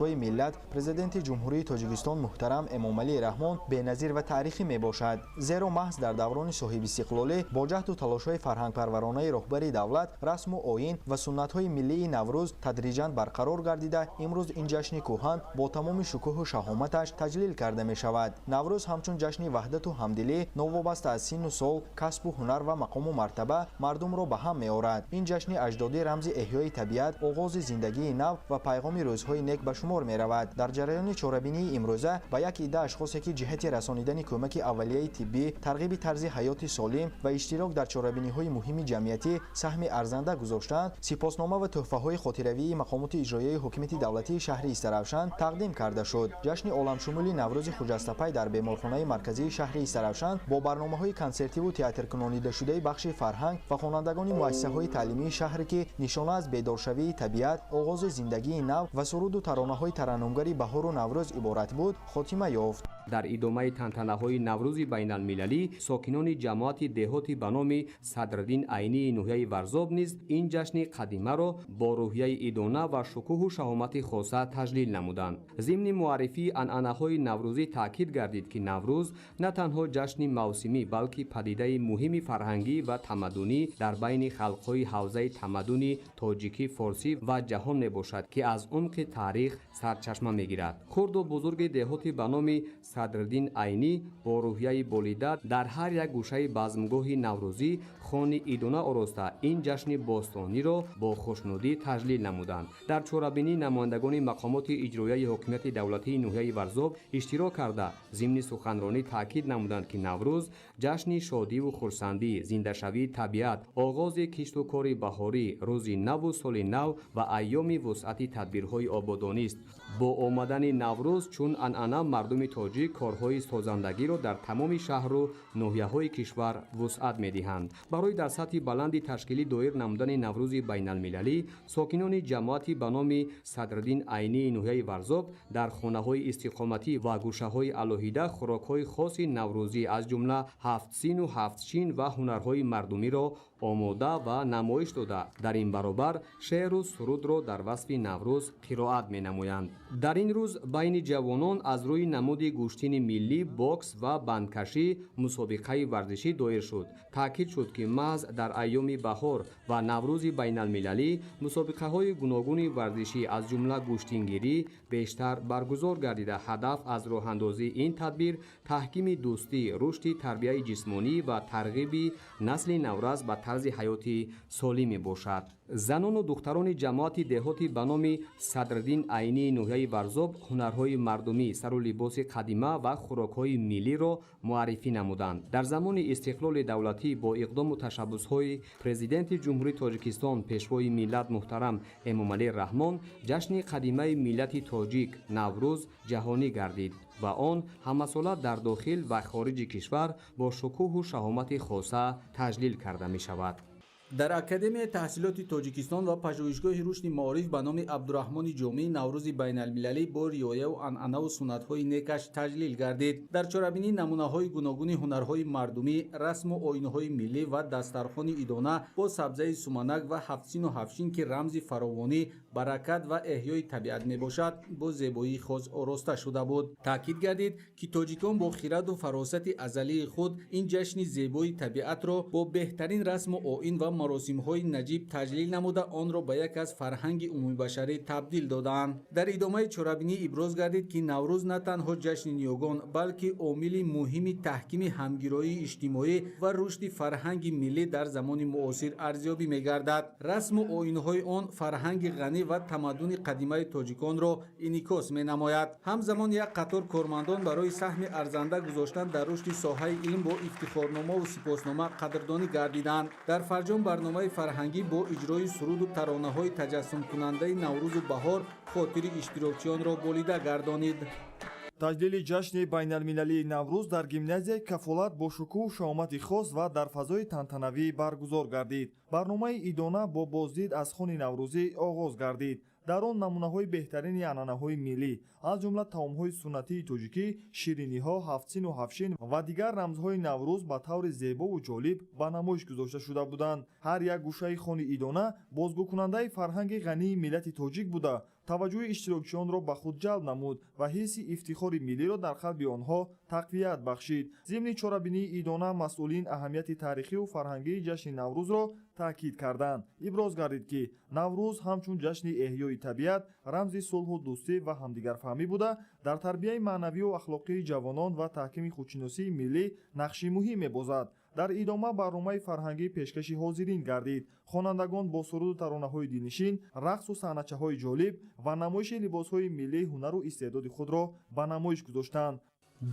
Миллат, Президенти Ҷумҳурии Тоҷикистон муҳтарам Эмомалӣ Раҳмон беназир ва таърихӣ мебошад. Зеро маҳз дар даврони соҳибистиқлолӣ бо ҷаҳду талошҳои фарҳангпарваронаи роҳбари давлат расму оин ва суннатҳои миллии Наврӯз тадриҷан барқарор гардида, имрӯз ин ҷашни кӯҳан бо тамоми шукӯҳу шаҳоматаш таҷлил карда мешавад. Наврӯз ҳамчун ҷашни ваҳдату ҳамдилӣ, новобаста аз синну сол, касбу ҳунар ва мақому мартаба, мардумро ба ҳам меорад. Ин ҷашни аҷдодӣ рамзи эҳёи табиат, оғози зиндагии нав ва пайғоми рӯзҳои нек ба шумор меравад. Дар ҷараёни чорабинии имрӯза ба як идда ашхосе, ки ҷиҳати расонидани кӯмаки аввалияи тиббӣ, тарғиби тарзи ҳаёти солим ва иштирок дар чорабиниҳои муҳими ҷамъиятӣ саҳми арзанда гузоштаанд, сипоснома ва тӯҳфаҳои хотиравии мақомоти иҷроияи ҳокимияти давлатии шаҳри Истаравшан тақдим карда шуд. Ҷашни оламшумули Наврӯзи хуҷастапай дар беморхонаи марказии шаҳри Истаравшан бо барномаҳои консертиву театркунонидашудаи бахши фарҳанг ва хонандагони муассисаҳои таълимии шаҳре, ки нишона аз бедоршавии табиат, оғози зиндагии нав ва суруду таронаҳои тараннумгари баҳору Наврӯз иборат буд, хотима ёфт. Дар идомаи тантанаҳои Наврӯзи байналмилалӣ сокинони ҷамоати деҳоти ба номи Садриддин Айнии ноҳияи Варзоб низ ин ҷашни қадимаро бо рӯҳияи идона ва шукӯҳу шаҳомати хоса таҷлил намуданд. Зимни муаррифии анъанаҳои наврӯзӣ таъкид гардид, ки Наврӯз на танҳо ҷашни мавсимӣ, балки падидаи муҳими фарҳангӣ ва тамаддунӣ дар байни халқҳои ҳавзаи тамаддуни тоҷикӣ, форсӣ ва ҷаҳон мебошад, ки аз умқи таърих сарчашма мегирад. Хурду бузурги деҳоти ба номи Садриддин Айнӣ бо рӯҳияи болида дар ҳар як гӯшаи базмгоҳи наврӯзӣ хони идона ороста, ин ҷашни бостониро бо хушнудӣ таҷлил намуданд. Дар чорабинӣ намояндагони мақомоти иҷроияи ҳокимияти давлатии ноҳияи Варзоб иштирок карда, зимни суханронӣ таъкид намуданд, ки Наврӯз ҷашни шодиву хурсандӣ, зиндашавии табиат, оғози кишту кори баҳорӣ, рӯзи наву соли нав ва айёми вусъати тадбирҳои ободонист. Бо омадани Наврӯз, чун анъана, мардуми тоҷик корҳои созандагиро дар тамоми шаҳру ноҳияҳои кишвар вусъат медиҳанд. Барои дар сатҳи баланди ташкилӣ доир намудани Наврӯзи байналмилалӣ сокинони ҷамоати ба номи Садриддин Айнии ноҳияи Варзоб дар хонаҳои истиқоматӣ ва гӯшаҳои алоҳида хӯрокҳои хоси наврӯзӣ, аз ҷумла ҳафтсину ҳафтчин ва ҳунарҳои мардумиро омода ва намоиш дода, дар ин баробар шеъру сурудро дар васфи Наврӯз қироат менамоянд. Дар ин рӯз байни ҷавонон аз рӯи намуди гӯштини миллӣ, бокс ва бандкашӣ мусобиқаи варзишӣ доир шуд. Таъкид шуд, ки маҳз дар айёми баҳор ва Наврӯзи байналмилалӣ мусобиқаҳои гуногуни варзишӣ, аз ҷумла гӯштингирӣ, бештар баргузор гардида, ҳадаф аз роҳандозии ин тадбир таҳкими дӯстӣ, рушди тарбияи ҷисмонӣ ва тарғиби насли наврас ба тарзи ҳаёти солим мебошад. Занону духтарони ҷамоати деҳоти ба номи Садриддин Айнии ноҳияи Варзоб ҳунарҳои мардумӣ, сару либоси қадима ва хӯрокҳои миллиро муаррифӣ намуданд. Дар замони истиқлоли давлатӣ бо иқдому ташаббусҳои Президенти Ҷумҳурии Тоҷикистон, Пешвои миллат муҳтарам Эмомалӣ Раҳмон ҷашни қадимаи миллати тоҷик Наврӯз ҷаҳонӣ гардид ва он ҳамасола дар дохил ва хориҷи кишвар бо шукӯҳу шаҳомати хоса таҷлил карда мешавад. Дар Академияи таҳсилоти Тоҷикистон ва Пажӯҳишгоҳи рушди маориф ба номи Абдураҳмони Ҷомӣ Наврӯзи байналмилалӣ бо риояу анъанаву суннатҳои некаш таҷлил гардид. Дар чорабинӣ намунаҳои гуногуни ҳунарҳои мардумӣ, расму оинҳои миллӣ ва дастархони идона бо сабзаи суманак ва ҳафтсину ҳафтшин, ки рамзи фаровонӣ, баракат ва эҳёи табиат мебошад, бо зебоии хос ороста шуда буд. Таъкид гардид, ки тоҷикон бо хираду фаросати азалии худ ин ҷашни зебои табиатро бо беҳтарин расму оин ва маросимҳои наҷиб таҷлил намуда, онро ба як аз фарҳанги умумибашарӣ табдил додаанд. Дар идомаи чорабинӣ иброз гардид, ки Наврӯз на танҳо ҷашни ниёгон, балки омили муҳими таҳкими ҳамгироии иҷтимоӣ ва рушди фарҳанги миллӣ дар замони муосир арзёбӣ мегардад. Расму оинҳои он фарҳанги ғанӣ ва тамаддуни қадимаи тоҷиконро инъикос менамояд. Ҳамзамон як қатор кормандон барои саҳми арзанда гузоштан дар рушди соҳаи илм бо ифтихорномаву сипоснома қадрдонӣ гардиданд. Дар фарҷом барномаи фарҳангӣ бо иҷрои суруду таронаҳои таҷассумкунандаи Наврӯзу баҳор хотири иштирокчиёнро болида гардонид. Таҷлили ҷашни байналмилалии Наврӯз дар гимназияи Кафолат бо шукӯҳу шаҳомати хос ва дар фазои тантанавӣ баргузор гардид. Барномаи идона бо боздид аз хони наврӯзӣ оғоз гардид. Дар он намунаҳои беҳтарини анъанаҳои миллӣ, аз ҷумла таомҳои суннатии тоҷикӣ, шириниҳо, ҳафтсину ҳафтшин ва дигар рамзҳои Наврӯз ба таври зебову ҷолиб ба намоиш гузошта шуда буданд. Ҳар як гӯшаи хони идона бозгӯкунандаи фарҳанги ғании миллати тоҷик буда, Таваҷҷӯҳи иштирокчиёнро ба худ ҷалб намуд ва ҳисси ифтихори миллиро дар қалби онҳо тақвият бахшид. Зимни чорабинии идона масъулин аҳамияти таърихиву фарҳангии ҷашни Наврӯзро таъкид карданд. Иброз гардид, ки Наврӯз ҳамчун ҷашни эҳёи табиат, рамзи сулҳу дӯстӣ ва ҳамдигарфаҳмӣ буда, дар тарбияи маънавию ахлоқии ҷавонон ва таҳкими худшиносии миллӣ нақши муҳим мебозад. Дар идома барномаи фарҳангӣ пешкаши ҳозирин гардид. Хонандагон бо суруду таронаҳои дилнишин, рақсу саҳначаҳои ҷолиб ва намоиши либосҳои миллӣ ҳунару истеъдоди худро ба намоиш гузоштанд.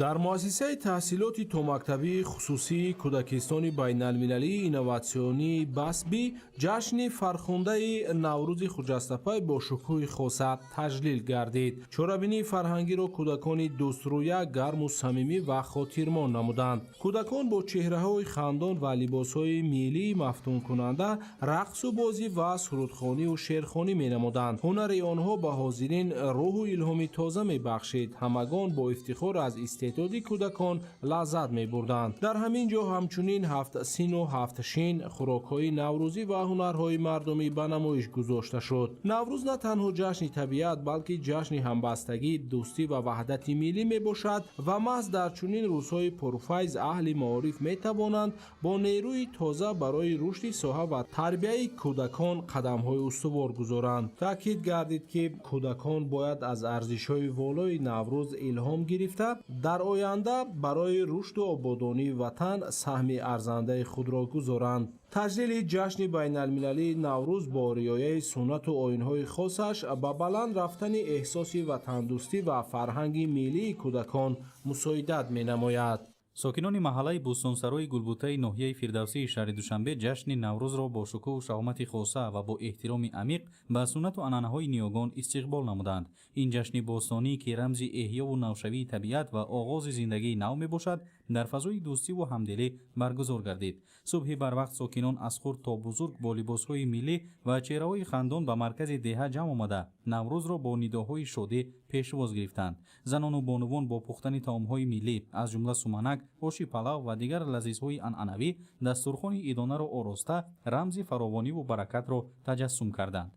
Дар муассисаи таҳсилоти томактабии хусусии Кӯдакистони байналмилалии инноватсионии Басби ҷашни фархундаи Наврӯзи хуҷастапай бо шукӯҳи хоса таҷлил гардид. Чорабинии фарҳангиро кӯдакони дӯстрӯя, гарму самимӣ ва хотирмон намуданд. Кӯдакон бо чеҳраҳои хандон ва либосҳои миллии мафтункунанда рақсу бозӣ ва сурудхониву шеърхонӣ менамуданд. Ҳунари онҳо ба ҳозирин рӯҳу илҳоми тоза мебахшид. Ҳамагон бо ифтихор аз истеъдоди кӯдакон лаззат мебурданд. Дар ҳамин ҷо ҳамчунин ҳафт сину ҳафт шин, хӯрокҳои наврӯзӣ ва ҳунарҳои мардумӣ ба намоиш гузошта шуд. Наврӯз на танҳо ҷашни табиат, балки ҷашни ҳамбастагӣ, дӯстӣ ва ваҳдати миллӣ мебошад ва маҳз дар чунин рӯзҳои пурфайз аҳли маориф метавонанд бо нерӯи тоза барои рушди соҳа ва тарбияи кӯдакон қадамҳои устувор гузоранд. Таъкид гардид, ки кӯдакон бояд аз арзишҳои волои Наврӯз илҳом гирифта, дар оянда барои рушду ободонии ватан саҳми арзандаи худро гузоранд. Таҷлили ҷашни байналмилалии Наврӯз бо риояи суннату оинҳои хосаш ба баланд рафтани эҳсоси ватандӯстӣ ва фарҳанги миллии кӯдакон мусоидат менамояд. Сокинони маҳаллаи Бӯстонсарои Гулбутаи ноҳияи Фирдавсии шаҳри Душанбе ҷашни Наврӯзро бо шукӯҳу шаҳомати хоса ва бо эҳтироми амиқ ба суннату анъанаҳои ниёгон истиқбол намуданд. Ин ҷашни бостонӣ, ки рамзи эҳёву навшавии табиат ва оғози зиндагии нав мебошад, дар фазои дӯстиву ҳамдилӣ баргузор гардид. Субҳи барвақт сокинон аз хурд то бузург бо либосҳои миллӣ ва чеҳраҳои хандон ба маркази деҳа ҷамъ омада, Наврӯзро бо нидоҳои шодӣ пешвоз гирифтанд. Занону бонувон бо пухтани таомҳои миллӣ, аз ҷумла суманак, оши палав ва дигар лазизҳои анъанавӣ, дастурхони идонаро ороста, рамзи фаровониву баракатро таҷассум карданд.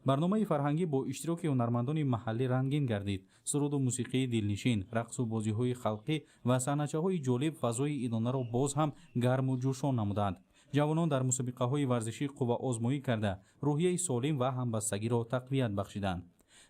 Барномаи фарҳангӣ бо иштироки ҳунармандони маҳаллӣ рангин гардид. Суруду мусиқии дилнишин, рақсу бозиҳои халқӣ ва саҳначаҳои ҷолиб фазои идонаро боз ҳам гарму ҷӯшон намуданд. Ҷавонон дар мусобиқаҳои варзишӣ қувваозмоӣ карда, рӯҳияи солим ва ҳамбастагиро тақвият бахшиданд.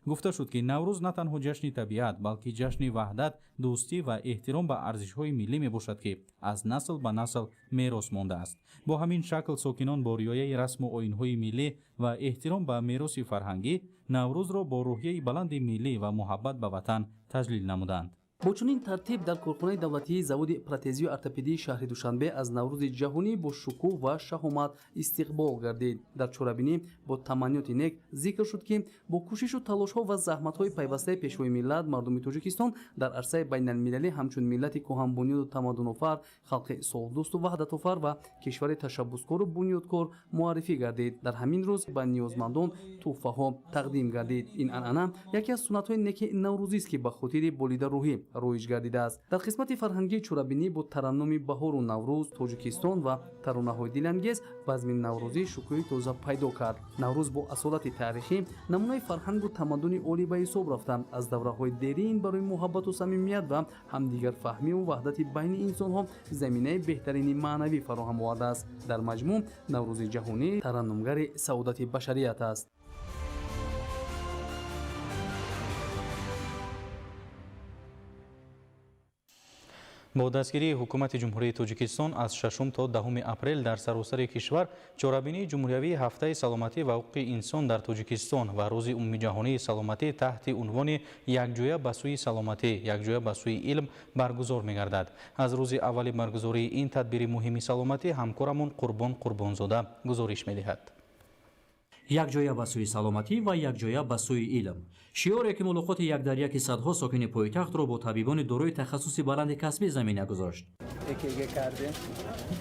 Гуфта шуд, ки Наврӯз на танҳо ҷашни табиат, балки ҷашни ваҳдат, дӯстӣ ва эҳтиром ба арзишҳои миллӣ мебошад, ки аз насл ба насл мерос мондааст. Бо ҳамин шакл сокинон бо риояи расму оинҳои миллӣ ва эҳтиром ба мероси фарҳангӣ Наврӯзро бо рӯҳияи баланди миллӣ ва муҳаббат ба ватан таҷлил намуданд. Бо чунин тартиб дар корхонаи давлатии заводи протезию ортопедии шаҳри Душанбе аз Наврӯзи ҷаҳонӣ бо шукӯҳ ва шаҳомат истиқбол гардид. Дар чорабинӣ бо таманниёти нек зикр шуд, ки бо кӯшишу талошҳо ва заҳматҳои пайвастаи Пешвои миллат, мардуми Тоҷикистон дар арсаи байналмилалӣ ҳамчун миллати кӯҳанбунёду тамаддунофар, халқи сулҳдӯсту ваҳдатофар ва кишвари ташаббускору бунёдкор муаррифӣ гардид. Дар ҳамин рӯз ба ниёзмандон тӯҳфаҳо тақдим гардид. Ин анъана яке аз суннатҳои неки наврӯзист, ки ба хотири болидарӯҳӣ роиҷ гардидааст. Дар қисмати фарҳангии чорабинӣ бо тараннуми баҳору Наврӯз, Тоҷикистон ва таронаҳои дилангез базми наврӯзӣ шукӯҳи тоза пайдо кард. Наврӯз бо асолати таърихӣ намунаи фарҳангу тамаддуни олӣ ба ҳисоб рафта, аз давраҳои дерин барои муҳаббату самимият ва ҳамдигарфаҳмиву ваҳдати байни инсонҳо заминаи беҳтарини маънавӣ фароҳам овардааст. Дар маҷмӯъ Наврӯзи ҷаҳонӣ тараннумгари саодати башарият аст. Бо дастгирии ҳукумати Ҷумҳурии Тоҷикистон аз 6 то 10 апрел дар саросари кишвар чорабинии ҷумҳуриявии ҳафтаи саломатӣ ва ҳуқуқи инсон дар Тоҷикистон ва Рӯзи умумиҷаҳонии саломатӣ таҳти унвони «Якҷоя ба сӯи саломатӣ, якҷоя ба сӯи илм» баргузор мегардад. Аз рӯзи аввали баргузории ин тадбири муҳими саломатӣ ҳамкорамон Қурбон Қурбонзода гузориш медиҳад. Якҷоя ба сӯи саломатӣ ва якҷоя ба сӯи илм. Шиоре, ки мулоқоти як дар яки садҳо сокини пойтахтро бо табибони дорои тахассуси баланди касбӣ замина гузошт. ЭКГ кардем.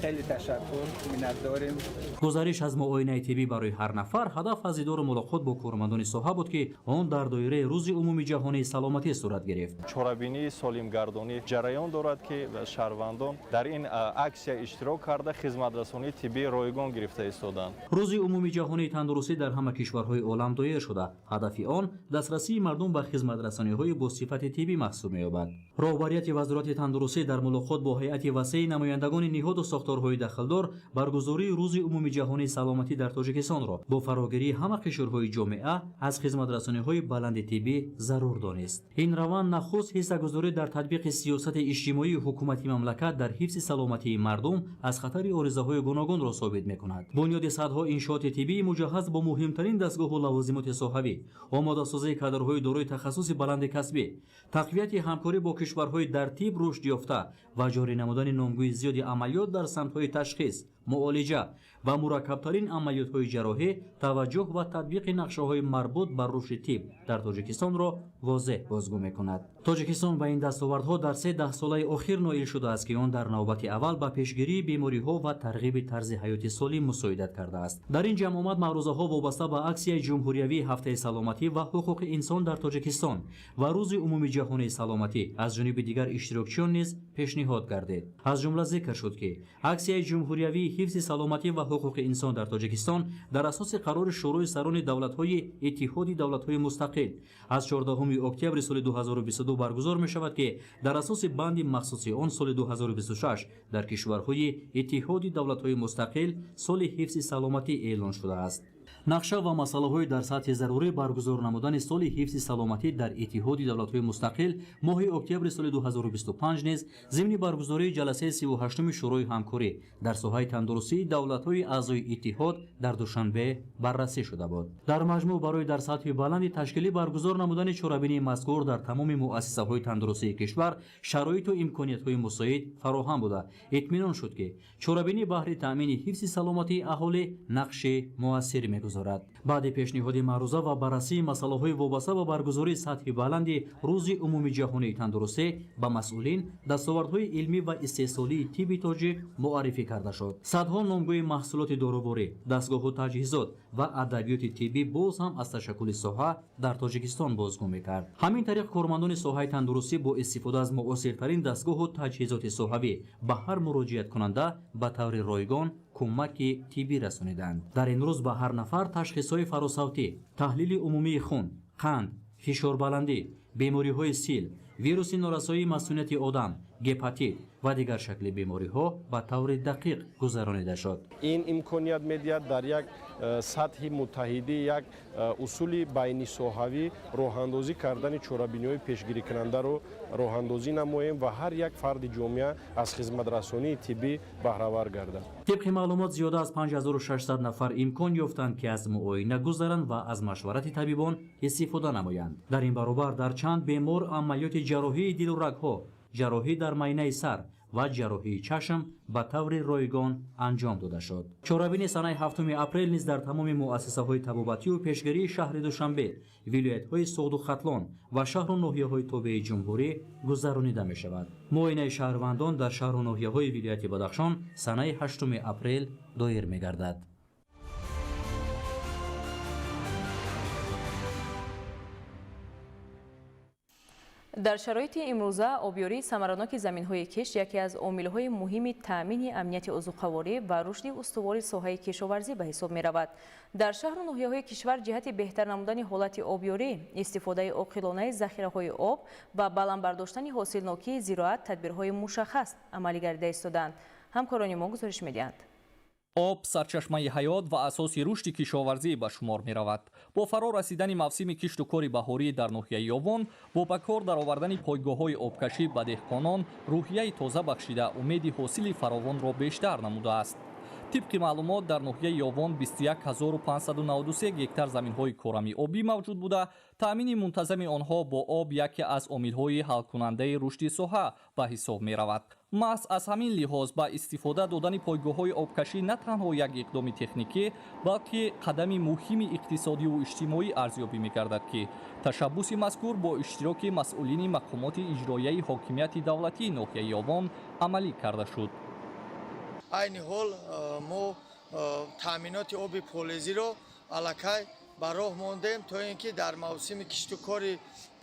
Хеле ташаккур, миннатдорем. Гузариш аз муоинаи тиббӣ барои ҳар нафар ҳадаф аз дидору мулоқот бо кормандони соҳа буд, ки он дар доираи Рӯзи умумиҷаҳонии саломатӣ сурат гирифт. Чорабинии солимгардонӣ ҷараён дорад, ки шаҳрвандон дар ин аксия иштирок карда, хизматрасонии тиббии ройгон гирифта истоданд. Рӯзи умумиҷаҳонии тандурустӣ дар ҳама кишварҳои олам доир шуда, ҳадафи он дастрасӣ Дастрасии мардум ба хизматрасониҳои бо сифати тиббӣ маҳсуб меёбад. Роҳбарияти Вазорати тандурустӣ дар мулоқот бо ҳайати васеи намояндагони ниҳоду сохторҳои дахлдор баргузории Рӯзи умумиҷаҳонии саломатӣ дар Тоҷикистонро бо фарогирии ҳама қишрҳои ҷомеа аз хизматрасониҳои баланди тиббӣ зарур донист. Ин раванд нахуст ҳиссагузорӣ дар татбиқи сиёсати иҷтимоии ҳукумати мамлакат дар ҳифзи саломатии мардум аз хатари оризаҳои гуногунро собит мекунад. Бунёди садҳо иншооти тиббии муҷаҳҳаз бо муҳимтарин дастгоҳу лавозимоти соҳавӣ, омодасозии кадрҳои дорои тахассуси баланди касбӣ, тақвияти ҳамкорӣ бо кишварҳои дар тиб рушд ёфта ва ҷорӣ намудани номгӯи зиёди амалиёт дар самтҳои ташхис, муолиҷа ва мураккабтарин амалиётҳои ҷарроҳӣ, таваҷҷӯҳ ва татбиқи нақшаҳои марбут ба рушди тиб дар Тоҷикистонро возеҳ бозгӯ мекунад. Тоҷикистон ба ин дастовардҳо дар се даҳсолаи охир ноил шудааст, ки он дар навбати аввал ба пешгирии бемориҳо ва тарғиби тарзи ҳаёти солим мусоидат кардааст. Дар ин ҷамъомад маърузаҳо вобаста ба аксияи ҷумҳуриявии ҳафтаи саломатӣ ва ҳуқуқи инсон дар Тоҷикистон ва Рӯзи умумиҷаҳонии саломатӣ аз ҷониби дигар иштирокчиён низ пешниҳод гардид. Аз ҷумла зикр шуд, ки аксияи ҷумҳуриявии ҳифзи саломатӣ ва ҳуқуқи инсон дар Тоҷикистон дар асоси қарори Шӯрои сарони давлатҳои Иттиҳоди давлатҳои мустақил аз 14 октябри соли 2022 баргузор мешавад, ки дар асоси банди махсуси он соли 2026 дар кишварҳои Иттиҳоди давлатҳои мустақил соли ҳифзи саломатӣ эълон шудааст. Нақша ва масъалаҳои дар сатҳи зарурӣ баргузор намудани соли ҳифзи саломатӣ дар Иттиҳоди давлатҳои мустақил моҳи октябри соли 2025 низ зимни баргузории ҷаласаи 38-уми Шӯрои ҳамкорӣ дар соҳаи тандурустии давлатҳои аъзои иттиҳод дар Душанбе баррасӣ шуда буд. Дар маҷмӯъ, барои дар сатҳи баланди ташкилӣ баргузор намудани чорабинии мазкур дар тамоми муассисаҳои тандурустии кишвар шароиту имкониятҳои мусоид фароҳам буда, итминон шуд, ки чорабинӣ баҳри таъмини ҳифзи саломатии аҳолӣ нақши муассир мегузорад. Баъди пешниҳоди маъруза ва баррасии масъалаҳои вобаста ба баргузории сатҳи баланди Рӯзи умумиҷаҳонии тандурустӣ ба масъулин дастовардҳои илмӣ ва истеҳсолии тибби тоҷик муаррифӣ карда шуд. Садҳо номгӯи маҳсулоти доруворӣ, дастгоҳу таҷҳизот ва адабиёти тиббӣ боз ҳам аз ташаккули соҳа дар Тоҷикистон бозгӯ мекард. Ҳамин тариқ, кормандони соҳаи тандурустӣ бо истифода аз муосиртарин дастгоҳу таҷҳизоти соҳавӣ ба ҳар муроҷиаткунанда ба таври ройгон кӯмаки тиббӣ расониданд. Дар ин рӯз ба ҳар нафар ташхисҳои фаросавтӣ, таҳлили умумии хун, қанд, фишорбаландӣ, бемориҳои сил, вируси норасоии масунияти одам, гепатит ва дигар шакли бемориҳо ба таври дақиқ гузаронида шуд. Ин имконият медиҳад дар як сатҳи муттаҳидӣ, як усули байнисоҳавӣ роҳандозӣ кардани чорабиниҳои пешгирикунандаро роҳандозӣ намоем ва ҳар як фарди ҷомеа аз хизматрасонии тиббӣ баҳравар гардад. Тибқи маълумот, зиёда аз 5600 нафар имкон ёфтанд, ки аз муоина гузаранд ва аз машварати табибон истифода намоянд. Дар ин баробар дар чанд бемор амалиёти ҷарроҳии дилу рагҳо, ҷарроҳӣ дар майнаи сар ва ҷарроҳии чашм ба таври ройгон анҷом дода шуд. Чорабини санаи 7 апрел низ дар тамоми муассисаҳои табобатию пешгирии шаҳри Душанбе, вилоятҳои Суғду Хатлон ва шаҳру ноҳияҳои тобеи ҷумҳурӣ гузаронида мешавад. Муоинаи шаҳрвандон дар шаҳру ноҳияҳои вилояти Бадахшон санаи 8 апрел доир мегардад. Дар шароити имрӯза обёрии самараноки заминҳои кишт яке аз омилҳои муҳими таъмини амнияти озуқаворӣ ва рушди устувори соҳаи кишоварзӣ ба ҳисоб меравад. Дар шаҳру ноҳияҳои кишвар ҷиҳати беҳтар намудани ҳолати обёрӣ, истифодаи оқилонаи захираҳои об ва баланд бардоштани ҳосилнокии зироат тадбирҳои мушаххас амалӣ гардида истодаанд. Ҳамкорони мо гузориш медиҳанд. Об сарчашмаи ҳаёт ва асоси рушди кишоварзӣ ба шумор меравад. Бо фаро расидани мавсими кишту кори баҳорӣ дар ноҳияи Ёвон, бо ба кор даровардани пойгоҳҳои обкашӣ ба деҳқонон рӯҳияи тоза бахшида, умеди ҳосили фаровонро бештар намудааст. Тибқи маълумот, дар ноҳияи Ёвон 21593 гектар заминҳои корамии обӣ мавҷуд буда, таъмини мунтазами онҳо бо об яке аз омилҳои ҳалкунандаи рушди соҳа ба ҳисоб меравад. Маҳз аз ҳамин лиҳоз ба истифода додани пойгоҳҳои обкашӣ на танҳо як иқдоми техникӣ, балки қадами муҳими иқтисодиву иҷтимоӣ арзёбӣ мегардад, ки ташаббуси мазкур бо иштироки масъулини мақомоти иҷроияи ҳокимияти давлатии ноҳияи Ёвон амалӣ карда шуд. Айни ҳол мо таъминоти оби полезиро аллакай ба роҳ мондем, то ин ки дар мавсими кишту кори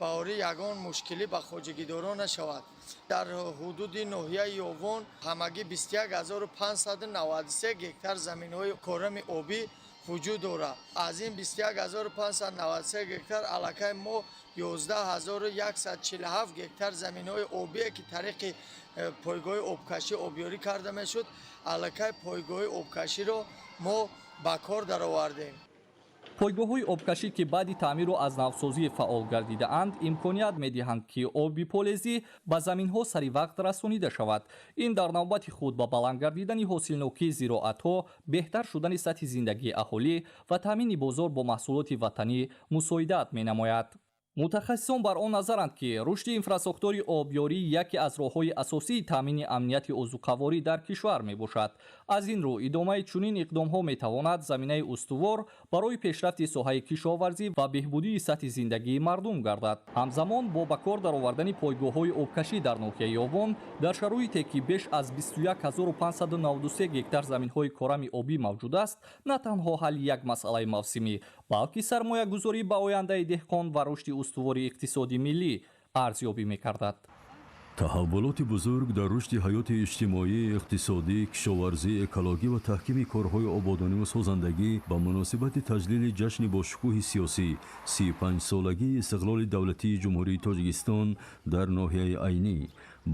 баҳорӣ ягон мушкилӣ ба хоҷагидорон нашавад. Дар ҳудуди ноҳияи Ёвон ҳамагӣ 21593 гектар заминҳои корами обӣ вуҷуд дорад. Аз ин 21593 гектар аллакай мо 11147 гектар заминҳои обие, ки тариқи пойгоҳи обкашӣ обёрӣ карда мешуд, аллакай пойгоҳи обкаширо мо ба кор даровардем. Пойгоҳҳои обкашӣ, ки баъди таъмиру аз навсозӣ фаъол гардидаанд, имконият медиҳанд, ки оби полезӣ ба заминҳо сари вақт расонида шавад. Ин дар навбати худ ба баланд гардидани ҳосилнокии зироатҳо, беҳтар шудани сатҳи зиндагии аҳолӣ ва таъмини бозор бо маҳсулоти ватанӣ мусоидат менамояд. Мутахассисон бар он назаранд, ки рушди инфрасохтори обёрӣ яке аз роҳҳои асосии таъмини амнияти озуқаворӣ дар кишвар мебошад. Аз ин рӯ, идомаи чунин иқдомҳо метавонад заминаи устувор барои пешрафти соҳаи кишоварзӣ ва беҳбудии сатҳи зиндагии мардум гардад. Ҳамзамон, бо ба кор даровардани пойгоҳҳои обкашӣ дар ноҳияи Ёвон, дар шароите ки беш аз 21593 гектар заминҳои корами обӣ мавҷуд аст, на танҳо ҳалли як масъалаи мавсимӣ, балки сармоягузорӣ ба ояндаи деҳқон ва рушди устувори иқтисоди миллӣ арзёбӣ мекардад. Таҳаввулоти бузург дар рушди ҳаёти иҷтимоӣ, иқтисодӣ, кишоварзӣ, экологӣ ва таҳкими корҳои ободониву созандагӣ ба муносибати таҷлили ҷашни бошукӯҳи сиёсӣ, 35-солагии истиқлоли давлатии Ҷумҳурии Тоҷикистон дар ноҳияи Айнӣ.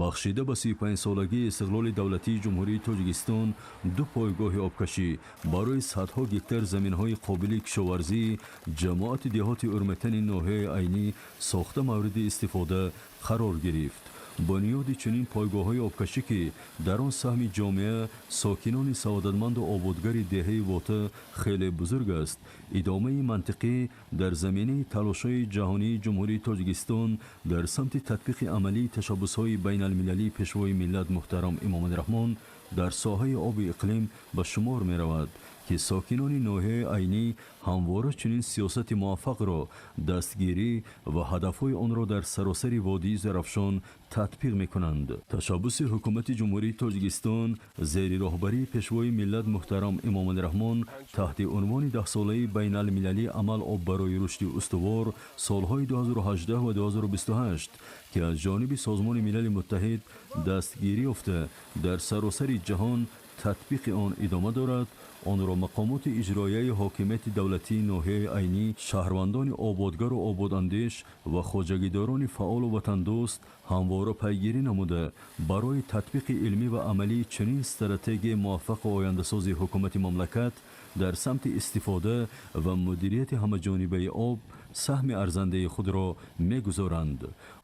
Бахшида ба 35-солагии истиқлоли давлатии Ҷумҳурии Тоҷикистон ду пойгоҳи обкашӣ барои садҳо гектар заминҳои қобили кишоварзии ҷамоати деҳоти Урметани ноҳияи Айнӣ сохта мавриди истифода қарор гирифт. Бунёди чунин пойгоҳҳои обкашӣ, ки дар он саҳми ҷомеа, сокинони саодатманду ободгари деҳаи Вота хеле бузург аст, идомаи мантиқӣ дар заминаи талошҳои ҷаҳонии Ҷумҳурии Тоҷикистон дар самти татбиқи амалии ташаббусҳои байналмилалии Пешвои миллат муҳтарам Эмомалӣ Раҳмон дар соҳаи обу иқлим ба шумор меравад, ки сокинони ноҳияи Айнӣ ҳамвора чунин сиёсати муваффақро дастгирӣ ва ҳадафҳои онро дар саросари водии Зарафшон татбиқ мекунанд. Ташаббуси Ҳукумати Ҷумҳурии Тоҷикистон зери роҳбарии Пешвои миллат муҳтарам Эмомалӣ Раҳмон таҳти унвони Даҳсолаи байналмилалии амал «Об барои рушди устувор» солҳои 2018 ва 2028, ки аз ҷониби Созмони Милали Муттаҳид дастгирӣ ёфта, дар саросари ҷаҳон татбиқи он идома дорад, онро мақомоти иҷроияи ҳокимияти давлатии ноҳияи Айнӣ, шаҳрвандони ободгару ободандеш ва хоҷагидорони фаъолу ватандӯст ҳамвора пайгирӣ намуда, барои татбиқи илмӣ ва амалии чунин стратегияи муваффақу ояндасози ҳукумати мамлакат дар самти истифода ва мудирияти ҳамаҷонибаи об саҳми арзандаи худро мегузоранд.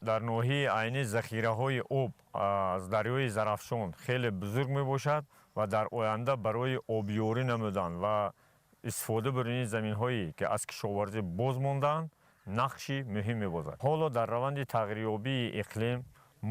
Дар ноҳияи Айнӣ захираҳои об аз дарёи Зарафшон хеле бузург мебошад ва дар оянда барои обёрӣ намудан ва истифода бурдани заминҳое, ки аз кишоварзӣ боз мондаанд, нақши муҳим мебозад. Ҳоло дар раванди тағйирёбии иқлим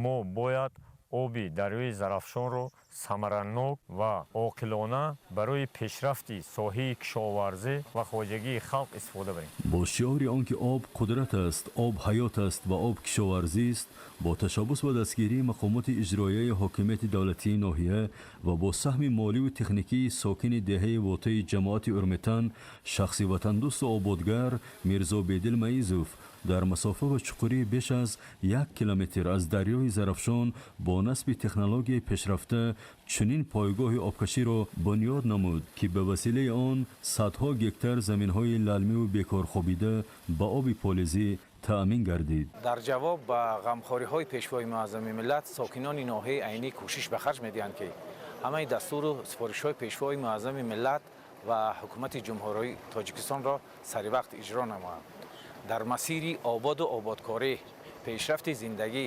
мо бояд оби дарёи Зарафшонро самаранок ва оқилона барои пешрафти соҳаи кишоварзӣ ва хоҷагии халқ истифода барем. Бо шиори он ки об қудрат аст, об ҳаёт аст ва об кишоварзист, бо ташаббус ва дастгирии мақомоти иҷроияи ҳокимияти давлатии ноҳия ва бо саҳми моливу техникии сокини деҳаи Вотаи ҷамоати Урметан, шахси ватандӯсту ободгар Мирзо Бедил Маизов дар масофа ва чуқурии беш аз 1 километр аз дарёи Зарафшон бо насби технологияи пешрафта чунин пойгоҳи обкаширо бунёд намуд, ки ба василаи он садҳо гектар заминҳои лалмиву бекорхобида ба оби полезӣ таъмин гардид. Дар ҷавоб ба ғамхориҳои Пешвои муаззами миллат, сокинони ноҳияи Айнӣ кӯшиш ба харҷ медиҳанд, ки ҳамаи дастуру супоришҳои Пешвои муаззами миллат ва Ҳукумати Ҷумҳурии Тоҷикистонро саривақт иҷро намоянд. Дар масири ободу ободкорӣ, пешрафти зиндагӣ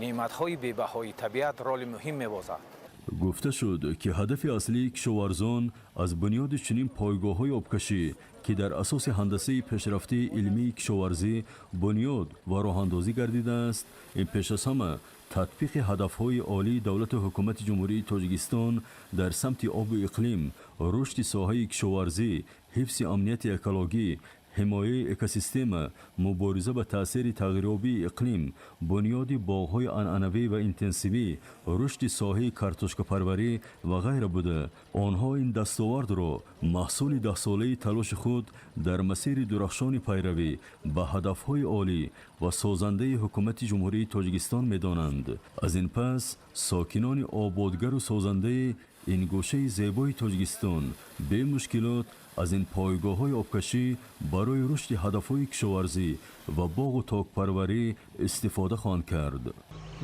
неъматҳои бебаҳои табиат роли муҳим мебозад. Гуфта шуд, ки ҳадафи аслии кишоварзон аз бунёди чунин пойгоҳҳои обкашӣ, ки дар асоси ҳандасаи пешрафтаи илмии кишоварзӣ бунёд ва роҳандозӣ гардидааст, ин пеш аз ҳама татбиқи ҳадафҳои олии давлату ҳукумати Ҷумҳурии Тоҷикистон дар самти обу иқлим, рушди соҳаи кишоварзӣ, ҳифзи амнияти экологӣ, ҳимояи экосистема, мубориза ба таъсири тағйирёбии иқлим, бунёди боғҳои анъанавӣ ва интенсивӣ, рушди соҳаи картошкапарварӣ ва ғайра буда, онҳо ин дастовардро маҳсули даҳсолаи талоши худ дар масири дурахшони пайравӣ ба ҳадафҳои олӣ ва созандаи Ҳукумати Ҷумҳурии Тоҷикистон медонанд. Аз ин пас сокинони ободгару созандаи ин гӯшаи зебои Тоҷикистон бемушкилот Аз ин пойгоҳҳои обкашӣ барои рушди ҳадафҳои кишоварзӣ ва боғу токпарварӣ истифода хоҳанд кард.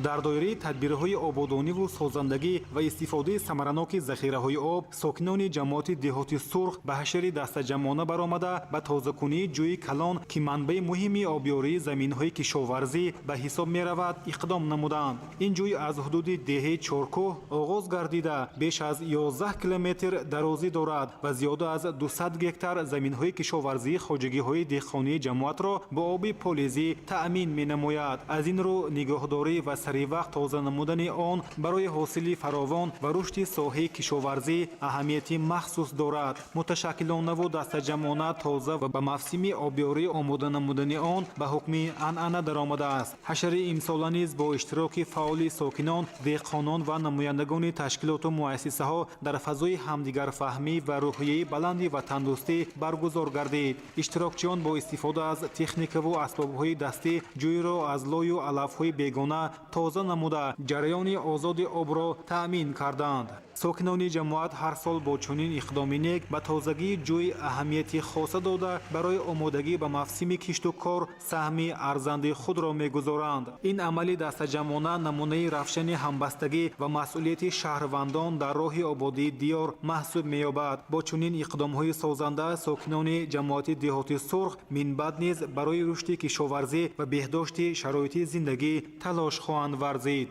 Дар доираи тадбирҳои ободониву созандагӣ ва истифодаи самараноки захираҳои об, сокинони ҷамоати деҳоти Сурх ба ҳашари дастаҷамъона баромада, ба тозакунии ҷӯи калон, ки манбаи муҳими обёрии заминҳои кишоварзӣ ба ҳисоб меравад, иқдом намуданд. Ин ҷӯй аз ҳудуди деҳаи Чоркӯҳ оғоз гардида, беш аз 11 километр дарозӣ дорад ва зиёда аз 200 гектар заминҳои кишоварзии хоҷагиҳои деҳқонии ҷамоатро бо оби полезӣ таъмин менамояд. Аз ин рӯ нигоҳдорӣ ва саривақт тоза намудани он барои ҳосили фаровон ва рушди соҳаи кишоварзӣ аҳамияти махсус дорад. Муташаккилонаву дастаҷамъона тоза ва ба мавсими обёрӣ омода намудани он ба ҳукми анъана даромадааст. Ҳашари имсола низ бо иштироки фаъоли сокинон, деҳқонон ва намояндагони ташкилоту муассисаҳо дар фазои ҳамдигарфаҳмӣ ва рӯҳияи баланди ватандӯстӣ баргузор гардид. Иштирокчиён бо истифода аз техникаву асбобҳои дастӣ ҷӯйро аз лою алафҳои бегона тоза намуда, ҷараёни озоди обро таъмин карданд. Сокинони ҷамоат ҳар сол бо чунин иқдоми нек ба тозагии ҷӯй аҳамияти хоса дода, барои омодагӣ ба мавсими кишту кор саҳми арзанди худро мегузоранд. Ин амали дастаҷамъона намунаи равшани ҳамбастагӣ ва масъулияти шаҳрвандон дар роҳи ободии диёр маҳсуб меёбад. Бо чунин иқдомҳои созанда сокинони ҷамоати деҳоти Сурх минбаъд низ барои рушди кишоварзӣ ва беҳдошти шароити зиндагӣ талош хоҳанд варзид.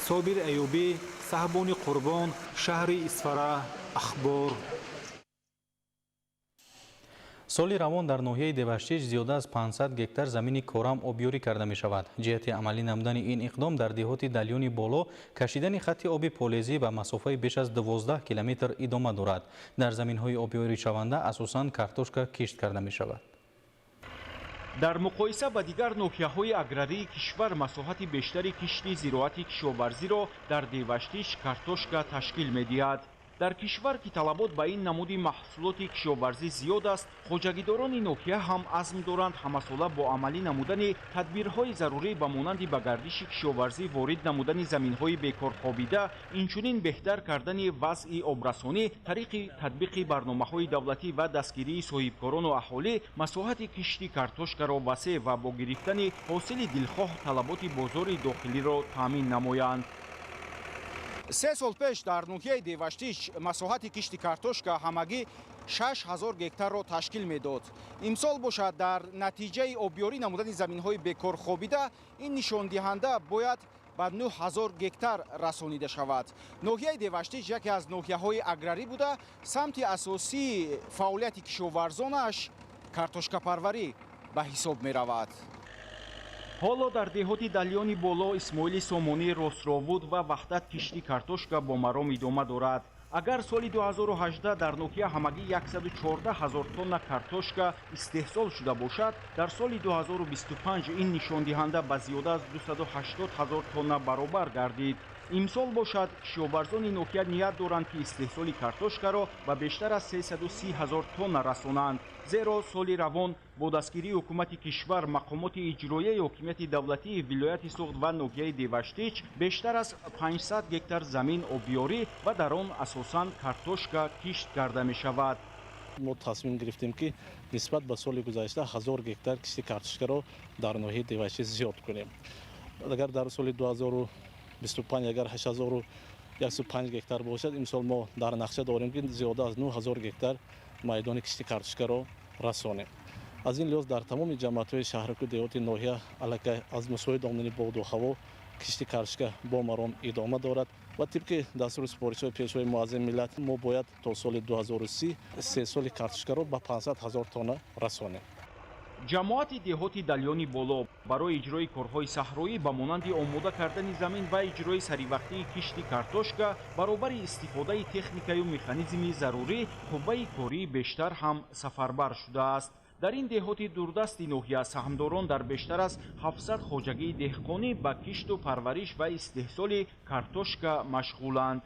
Собир Аюбӣ, Саҳбони Қурбон, шаҳри Исфара, Ахбор. Соли равон дар ноҳияи Деваштич зиёда аз 500 гектар замини корам обёрӣ карда мешавад. Ҷиҳати амалӣ намудани ин иқдом дар деҳоти Далёни Боло кашидани хатти оби полезӣ ба масофаи беш аз 12 километр идома дорад. Дар заминҳои обёришаванда асосан картошка кишт карда мешавад. Дар муқоиса ба дигар ноҳияҳои аграрии кишвар масоҳати бештари кишти зироати кишоварзиро дар Деваштич картошка ташкил медиҳад. Дар кишвар, ки талабот ба ин намуди маҳсулоти кишоварзӣ зиёд аст, хоҷагидорони ноҳия ҳам азм доранд ҳамасола бо амалӣ намудани тадбирҳои зарурӣ ба монанди ба гардиши кишоварзӣ ворид намудани заминҳои бекорхобида, инчунин беҳтар кардани вазъи обрасонӣ тариқи татбиқи барномаҳои давлатӣ ва дастгирии соҳибкорону аҳолӣ масоҳати кишти картошкаро васеъ ва бо гирифтани ҳосили дилхоҳ талаботи бозори дохилиро таъмин намоянд. 3 сол пеш дар ноҳияи Деваштич масоҳати кишти картошка ҳамагӣ 6000 гектарро ташкил медод. Имсол бошад, дар натиҷаи обёрӣ намудани заминҳои бекорхобида ин нишондиҳанда бояд ба 9000 гектар расонида шавад. Ноҳияи Деваштич яке аз ноҳияҳои аграрӣ буда, самти асосии фаъолияти кишоварзонаш картошкапарварӣ ба ҳисоб меравад. Ҳоло дар деҳоти Далёни Боло, Исмоили Сомонӣ, Ростровуд ва Ваҳдат кишти картошка бо маром идома дорад. Агар соли 2018 дар ноҳия ҳамагӣ 114 ҳазор тонна картошка истеҳсол шуда бошад, дар соли 2025 ин нишондиҳанда ба зиёда аз 280 ҳазор тонна баробар гардид. Имсол бошад, кишоварзони ноҳия ният доранд, ки истеҳсоли картошкаро ба бештар аз 330 ҳазор тонна расонанд. Зеро соли равон бо дастгирии ҳукумати кишвар, мақомоти иҷроияи ҳокимияти давлатии вилояти Суғд ва ноҳияи Деваштич бештар аз 500 гектар замин обёрӣ ва дар он асосан картошка кишт карда мешавад. Мо тасмим гирифтем, ки нисбат ба соли гузашта 1000 гектар кишти картошкаро дар ноҳияи Деваштич зиёд кунем. Агар дар соли 2025 агар 8105 гектар бошад, имсол мо дар нақша дорем, ки зиёда аз 9000 гектар майдони кишти картошкаро расонем. Аз ин лиҳоз дар тамоми ҷамоатҳои шаҳраку деҳоти ноҳия аллакай аз мусоид омадани боду ҳаво кишти картошка бо маром идома дорад ва тибқи дастуру супоришҳои Пешвои Муаззами миллат мо бояд то соли 2030 истеҳсоли картошкаро ба 500 ҳазор тонна расонем. Ҷамоати деҳоти Далёни Боло барои иҷрои корҳои саҳроӣ ба монанди омода кардани замин ва иҷрои саривақтии кишти картошка баробари истифодаи техникаю механизми зарурӣ қувваи кории бештар ҳам сафарбар шудааст. Дар ин деҳоти дурдасти ноҳия саҳмдорон дар бештар аз 700 хоҷагии деҳқонӣ ба кишту парвариш ва истеҳсоли картошка машғуланд.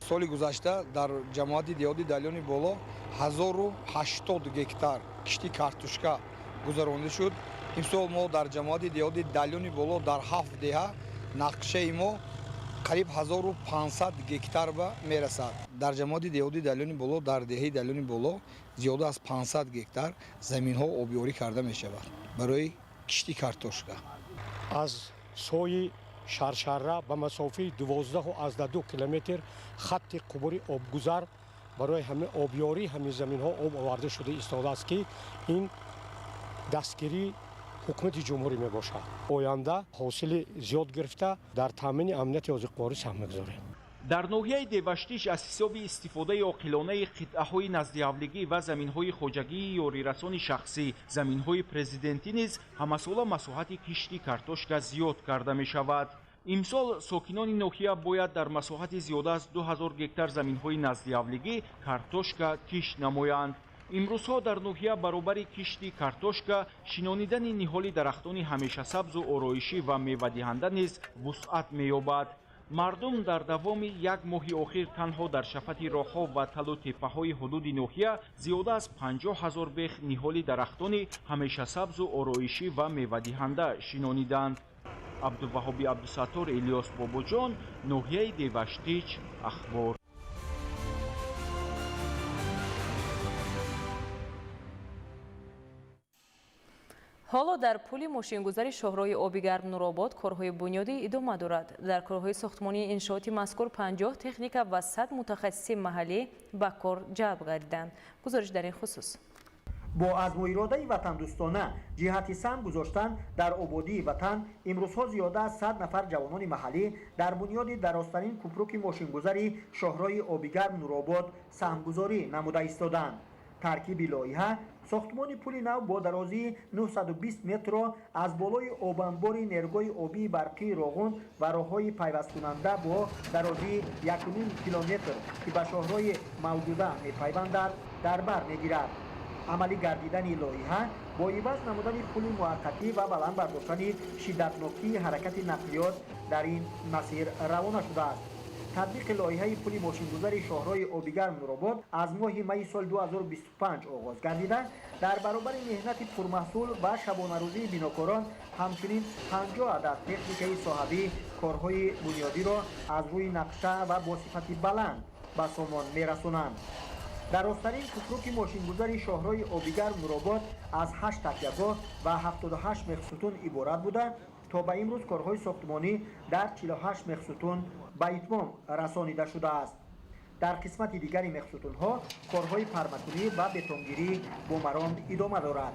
Соли гузашта дар ҷамоати деҳоти Далёни Боло 1080 гектар кишти картошка гузаронида шуд. Имсол мо дар ҷамоати деҳоти Далёни Боло дар ҳафт деҳа нақшаи мо Қариб 1500 гектар ба мерасад. Дар ҷамоати деҳоти Далёни Боло, дар деҳаи Далёни Боло зиёда аз 500 гектар заминҳо обёрӣ карда мешавад барои кишти картошка. Аз сои Шаршара ба масофаи 12,2 километр хатти қубури обгузар барои ҳамин обёрии ҳамин заминҳо об оварда шуда истодааст, ки ин дастгирии ҳукумати ҷумҳурӣ мебошад. Оянда ҳосили зиёд гирифта дар таъмини амнияти озуқворӣ саҳм мегузорем. Дар ноҳияи Деваштич аз ҳисоби истифодаи оқилонаи қитъаҳои наздиҳавлигӣ ва заминҳои хоҷагии ёрирасони шахсӣ, заминҳои президентӣ низ ҳамасола масоҳати кишти картошка зиёд карда мешавад. Имсол сокинони ноҳия бояд дар масоҳати зиёда аз 2000 гектар заминҳои наздиҳавлигӣ картошка кишт намоянд. Имрӯзҳо дар ноҳия баробари кишти картошка шинонидани ниҳоли дарахтони ҳамешасабзу ороишӣ ва мевадиҳанда низ вусъат меёбад. Мардум дар давоми як моҳи охир танҳо дар шафати роҳҳо ва талу теппаҳои ҳудуди ноҳия зиёда аз 50 000 бех ниҳоли дарахтони ҳамешасабзу ороишӣ ва мевадиҳанда шинониданд. Абдуваҳоби Абдусаттор, Илёс Бобоҷон, ноҳияи Деваштич, Ахбор. Ҳоло дар пули мошингузари шоҳроҳи оби гарм Нуробод корҳои бунёдӣ идома дорад. Дар корҳои сохтмонии иншооти мазкур 50 техника ва 100 мутахассиси маҳаллӣ ба кор ҷалб гардиданд. Гузориш дар ин хусус. Бо азму иродаи ватандӯстона ҷиҳати саҳм гузоштан дар ободии ватан имрӯзҳо зиёда аз 100 нафар ҷавонони маҳаллӣ дар бунёди дарозтарин купруки мошингузари шоҳроҳи обигарм Нуробод саҳмгузорӣ намуда истоданд. Таркиби лоиҳа сохтмони пули нав бо дарозии 920 метрро аз болои обанбори нерӯгоҳи обии барқии Роғун ва роҳҳои пайвасткунанда бо дарозии 1,5 километр, ки ба шоҳроҳи мавҷуда мепайвандад, дар бар мегирад. Амалӣ гардидани лоиҳа бо иваз намудани пули муваққатӣ ва баланд бардоштани шиддатнокии ҳаракати нақлиёт дар ин масир равона шудааст. Татбиқи лоиҳаи пули мошингузари шоҳроҳи обигарм Нуробод аз моҳи майи соли 2025 оғоз гардида, дар баробари меҳнати пурмаҳсул ва шабонарӯзии бинокорон ҳамчунин 50 адад техникаи соҳавӣ корҳои бунёдиро аз рӯи нақша ва бо сифати баланд ба сомон мерасонанд. Дарозтарин купруки мошингузари шоҳроҳи обигарм Нуробод аз 8 такягоҳ ва 78 мехсутун иборат буда, то ба имрӯз корҳои сохтмонӣ дар 48 мехсутун ба итмом расонида шудааст. Дар қисмати дигари мехсутунҳо корҳои пармакунӣ ва бетонгирӣ бо маром идома дорад.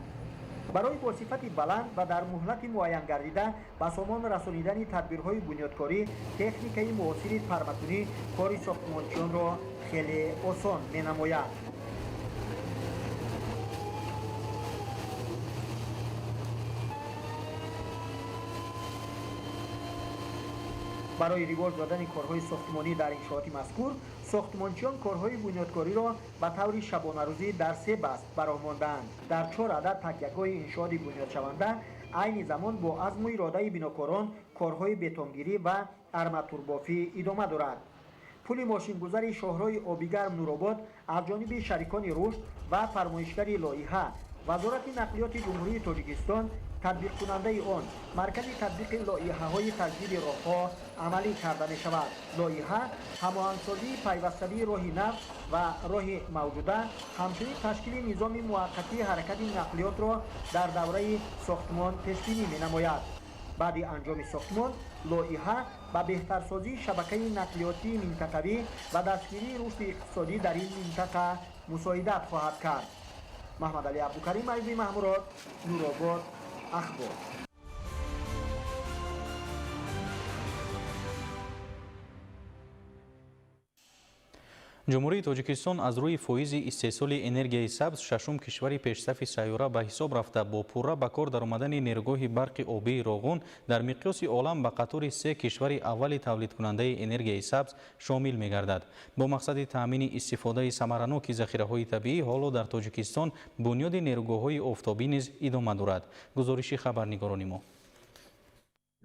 Барои бо сифати баланд ва дар муҳлати муайянгардида ба сомон расонидани тадбирҳои бунёдкорӣ техникаи муосири пармакунӣ кори сохтмончиёнро хеле осон менамояд. Барои ривоҷ додани корҳои сохтмонӣ дар иншооти мазкур сохтмончиён корҳои бунёдкориро ба таври шабонарӯзӣ дар 3 баст ба роҳ мондаанд. Дар 4 адад такягоҳи иншооти бунёдшаванда айни замон бо азму иродаи бинокорон корҳои бетонгирӣ ва арматурбофӣ идома дорад. Пули мошингузари шоҳроҳи обигарм Нуробод аз ҷониби шарикони рушд ва фармоишгари лоиҳа Вазорати нақлиёти Ҷумҳурии Тоҷикистон, татбиқкунандаи он Маркази татбиқи лоиҳаҳои таҷдиди роҳҳо амалӣ карда мешавад. Лоиҳа ҳамоҳангсозии пайваставии роҳи нав ва роҳи мавҷуда, ҳамчунин ташкили низоми муваққатии ҳаракати нақлиётро дар давраи сохтмон пешбинӣ менамояд. Баъди анҷоми сохтмон лоиҳа ба беҳтарсозии шабакаи нақлиётии минтақавӣ ва дастгирии рушди иқтисодӣ дар ин минтақа мусоидат хоҳад кард. Маҳмадалӣ Абдукарим, Аюби Маҳмурод, Нуробод, Ахбор. Ҷумҳурии Тоҷикистон аз рӯи фоизи истеҳсоли энергияи сабз шашум кишвари пешсафи сайёра ба ҳисоб рафта, бо пурра ба кор даромадани нерӯгоҳи барқи обии Роғун дар миқёси олам ба қатори 3 кишвари аввали тавлидкунандаи энергияи сабз шомил мегардад. Бо мақсади таъмини истифодаи самараноки захираҳои табиӣ ҳоло дар Тоҷикистон бунёди нерӯгоҳҳои офтобӣ низ идома дорад. Гузориши хабарнигорони мо.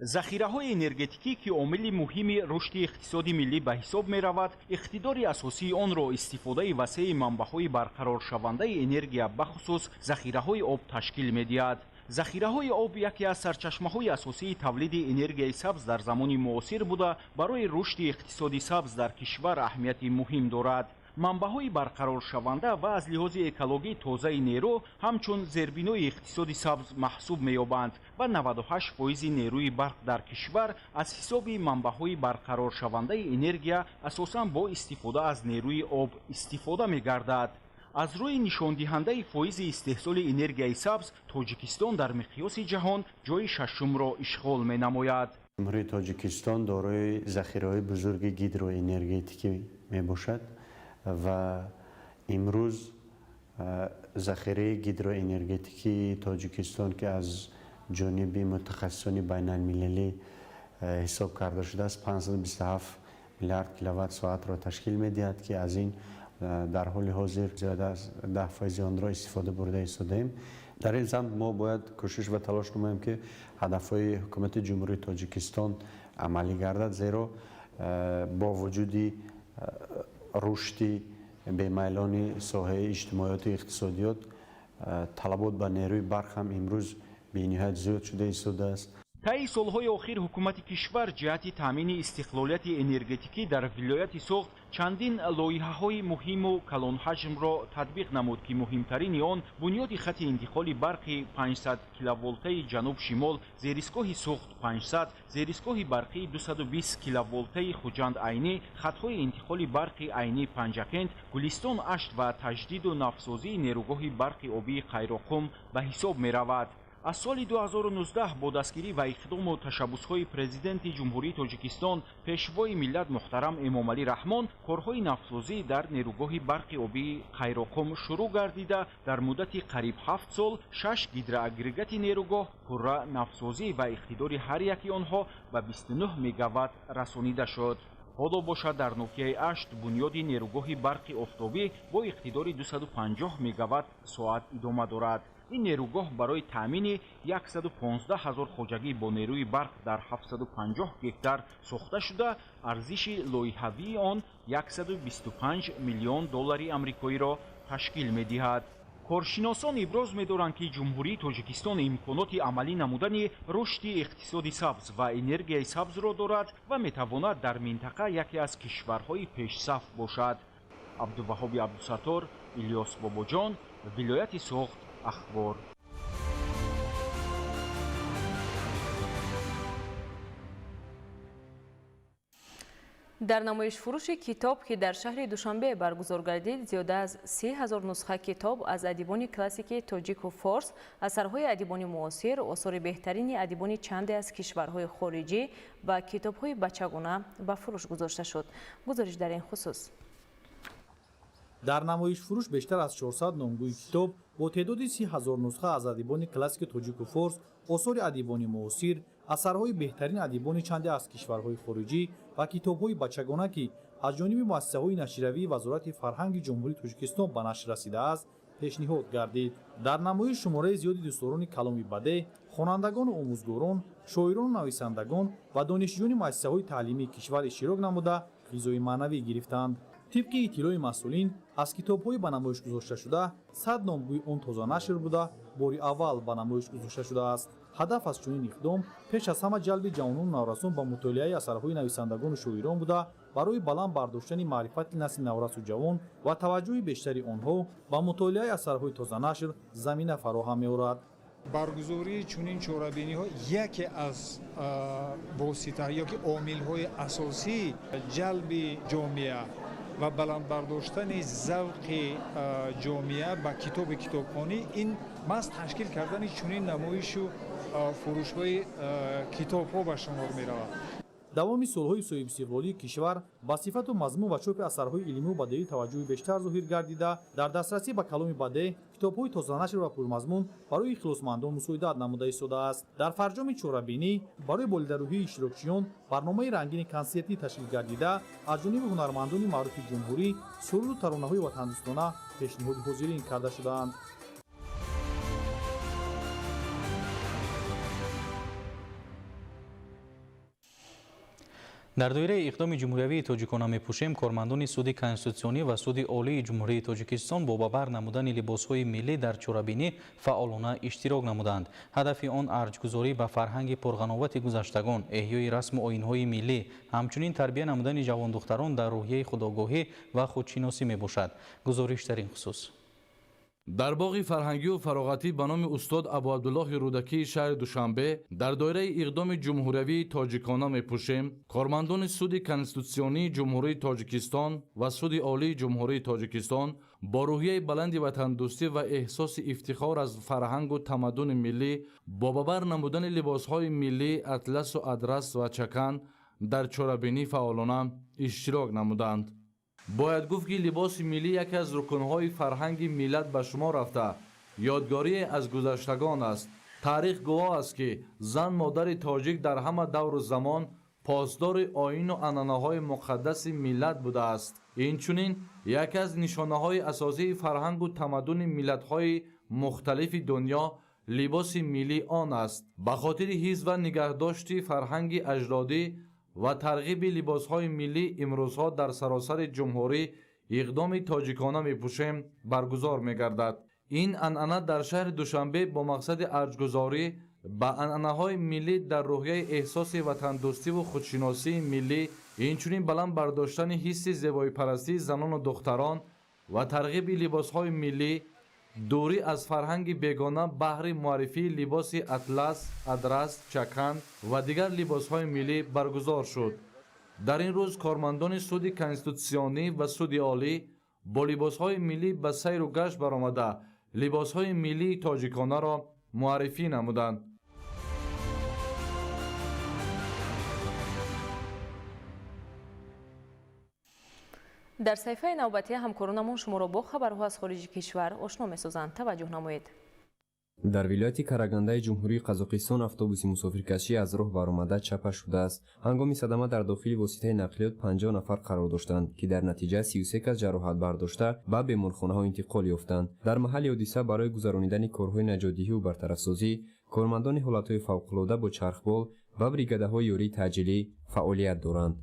Захираҳои энергетикӣ, ки омили муҳими рушди иқтисоди миллӣ ба ҳисоб меравад, иқтидори асосии онро истифодаи васеи манбаъҳои барқароршавандаи энергия, бахусус захираҳои об ташкил медиҳад. Захираҳои об яке аз сарчашмаҳои асосии тавлиди энергияи сабз дар замони муосир буда, барои рушди иқтисоди сабз дар кишвар аҳамияти муҳим дорад. Манбаъҳои барқароршаванда ва аз лиҳози экологӣ тозаи нерӯ ҳамчун зербинои иқтисоди сабз маҳсуб меёбанд ва 98% нерӯи барқ дар кишвар аз ҳисоби манбаъҳои барқароршавандаи энергия асосан бо истифода аз нерӯи об истифода мегардад. Аз рӯи нишондиҳандаи фоизи истеҳсоли энергияи сабз Тоҷикистон дар миқёси ҷаҳон ҷойи шашумро ишғол менамояд. Ҷумҳурии Тоҷикистон дорои захираҳои бузурги гидроэнергетикӣ мебошад ва имрӯз захираи гидроэнергетикии Тоҷикистон, ки аз ҷониби мутахассисони байналмилалӣ ҳисоб карда шудааст, 527 миллиард киловатт соатро ташкил медиҳад, ки аз ин дар ҳоли ҳозир зиёда аз 10% онро истифода бурда истодаем. Дар ин самт мо бояд кӯшиш ва талош намоем, ки ҳадафҳои ҳукумати Ҷумҳурии Тоҷикистон амалӣ гардад, зеро бо вуҷуди рушди бемайлони соҳаи иҷтимоиёту иқтисодиёт талабот ба нерӯи барқ ҳам имрӯз бениҳоят зиёд шуда истодааст. Таи солҳои охир ҳукумати кишвар ҷиҳати таъмини истиқлолияти энергетикӣ дар вилояти Суғд чандин лоиҳаҳои муҳиму калонҳаҷмро татбиқ намуд, ки муҳимтарини он бунёди хати интиқоли барқи 500 киловолтаи ҷануб-шимол, зеристгоҳи Суғд 500, зеристгоҳи барқии 220 киловолтаи Хуҷанд-Айнӣ, хатҳои интиқоли барқи Айнӣ Панҷакент, Гулистон Ашт ва таҷдиду навсозии нерӯгоҳи барқи обии Қайроқум ба ҳисоб меравад. Аз соли 2019 бо дастгирӣ ва иқдому ташаббусҳои Президенти Ҷумҳурии Тоҷикистон, Пешвои миллат муҳтарам Эмомалӣ Раҳмон корҳои навсозӣ дар нерӯгоҳи барқи обии Қайроқум шурӯъ гардида, дар муддати қариб 7 сол 6 гидроагрегати нерӯгоҳ пурра навсозӣ ва иқтидори ҳар яки онҳо ба 29 мегаватт расонида шуд. Ҳоло бошад дар ноҳияи Ашт бунёди нерӯгоҳи барқи офтобӣ бо иқтидори 250 мегаватт соат идома дорад. Ин нерӯгоҳ барои таъмини 115 ҳазор хоҷагӣ бо нерӯи барқ дар 750 гектар сохта шуда, арзиши лоиҳавии он 125 миллион доллари амрикоиро ташкил медиҳад. Коршиносон иброз медоранд, ки Ҷумҳурии Тоҷикистон имконоти амалӣ намудани рушди иқтисоди сабз ва энергияи сабзро дорад ва метавонад дар минтақа яке аз кишварҳои пешсаф бошад. Абдуваҳоби Абдусаттор, Илёс Бобоҷон, вилояти Суғд, Ахбор. Дар намоишфурӯши китоб, ки дар шаҳри Душанбе баргузор гардид, зиёда аз 3000 нусха китоб аз адибони классикии тоҷику форс, асарҳои адибони муосир, осори беҳтарини адибони чанде аз кишварҳои хориҷӣ ва китобҳои бачагона ба фурӯш гузошта шуд. Гузориш дар ин хусус. Дар намоишфурӯш бештар аз 400 номгӯи китоб бо теъдоди 30 000 нусха аз адибони классики тоҷику форс, осори адибони муосир, асарҳои беҳтарин адибони чанде аз кишварҳои хориҷӣ ва китобҳои бачагона, ки аз ҷониби муассисаҳои нашриявии Вазорати фарҳанги Ҷумҳурии Тоҷикистон ба нашр расидааст, пешниҳод гардид. Дар намоиш шумораи зиёди дӯстдорони каломи бадеъ, хонандагону омӯзгорон, шоирону нависандагон ва донишҷӯёни муассисаҳои таълимии кишвар иштирок намуда, ғизои маънавӣ гирифтанд. Тибқи иттилои масъулин, аз китобҳои ба намоиш гузошташуда 100 номгӯи он тозанашр буда, бори аввал ба намоиш гузошта шудааст. Ҳадаф аз чунин иқдом пеш аз ҳама ҷалби ҷавонону наврасон ба мутолиаи асарҳои нависандагону шоирон буда, барои баланд бардоштани маърифати насли наврасу ҷавон ва таваҷҷӯҳи бештари онҳо ба мутолиаи асарҳои тозанашр замина фароҳам меорад. Баргузории чунин чорабиниҳо яке аз восита ёки омилҳои асосии ҷалби ҷомеа ва баланд бардоштани завқи ҷомеа ба китоби китобхонӣ ин маҳз ташкил кардани чунин намоишу фурӯшҳои китобҳо ба шумор меравад. Давоми солҳои соҳибистиқлолии кишвар ба сифату мазмун ва чопи асарҳои илмию бадеӣ таваҷҷӯҳи бештар зоҳир гардида, дар дастрасӣ ба каломи бадеъ, китобҳои тозанашр ва пурмазмун барои ихлосмандон мусоидат намуда истодааст. Дар фарҷоми чорабинӣ барои болидарӯҳии иштирокчиён барномаи рангини консертӣ ташкил гардида, аз ҷониби ҳунармандони маъруфи ҷумҳурӣ суруду таронаҳои ватандӯстона пешниҳоди ҳозирин карда шудаанд. Дар доираи иқдоми ҷумҳуриявии тоҷикона мепӯшем, кормандони суди конститутсионӣ ва суди олии Ҷумҳурии Тоҷикистон бо ба бар намудани либосҳои миллӣ дар чорабинӣ фаъолона иштирок намуданд. Ҳадафи он арҷгузорӣ ба фарҳанги пурғановати гузаштагон, эҳёи расму оинҳои миллӣ, ҳамчунин тарбия намудани ҷавондухтарон дар рӯҳияи худогоҳӣ ва худшиносӣ мебошад. Гузориш дар ин хусус. Дар боғи фарҳангию фароғатӣ ба номи устод Абуабдуллоҳи Рӯдакии шаҳри Душанбе дар доираи иқдоми ҷумҳуриявии тоҷикона мепӯшем, кормандони суди конститутсионии Ҷумҳурии Тоҷикистон ва суди олии Ҷумҳурии Тоҷикистон бо рӯҳияи баланди ватандӯстӣ ва эҳсоси ифтихор аз фарҳангу тамаддуни миллӣ бо ба бар намудани либосҳои миллӣ, атласу адрас ва чакан дар чорабинӣ фаъолона иштирок намуданд. Бояд гуфт, ки либоси миллӣ яке аз рукнҳои фарҳанги миллат ба шумор рафта, ёдгорие аз гузаштагон аст. Таърих гувоҳ аст, ки зан модари тоҷик дар ҳама давру замон посдори оину анъанаҳои муқаддаси миллат будааст. Инчунин яке аз нишонаҳои асосии фарҳангу тамаддуни миллатҳои мухталифи дунё либоси миллӣ он аст. Ба хотири ҳифз ва нигаҳдошти фарҳанги аҷдодӣ ва тарғиби либосҳои миллӣ имрӯзҳо дар саросари ҷумҳурӣ иқдоми тоҷикона мепӯшем баргузор мегардад. Ин анъана дар шаҳри Душанбе бо мақсади арҷгузорӣ ба анъанаҳои миллӣ дар рӯҳияи эҳсоси ватандӯстиву худшиносии миллӣ, инчунин баланд бардоштани ҳисси зебоипарастии занону духтарон ва тарғиби либосҳои миллӣ, дурӣ аз фарҳанги бегона баҳри муаррифии либоси атлас, адрас, чакан ва дигар либосҳои миллӣ баргузор шуд. Дар ин рӯз кормандони суди конститутсионӣ ва суди олӣ бо либосҳои миллӣ ба сайру гашт баромада, либосҳои миллии тоҷиконаро муаррифӣ намуданд. Дар саҳифаи навбатӣ ҳамкоронамон шуморо бо хабарҳо аз хориҷи кишвар ошно месозанд. Таваҷҷӯҳ намоед. Дар вилояти Карагандаи Ҷумҳурии Қазоқистон автобуси мусофиркашӣ аз роҳ баромада чапа шудааст. Ҳангоми садама дар дохили воситаи нақлиёт 50 нафар қарор доштанд, ки дар натиҷа 33 кас ҷароҳат бардошта ба беморхонаҳо интиқол ёфтанд. Дар маҳалли ҳодиса барои гузаронидани корҳои наҷотдиҳиву бартарафсозӣ кормандони ҳолатҳои фавқулода бо чархбол ва бригадаҳои ёрии таъҷилӣ фаъолият доранд.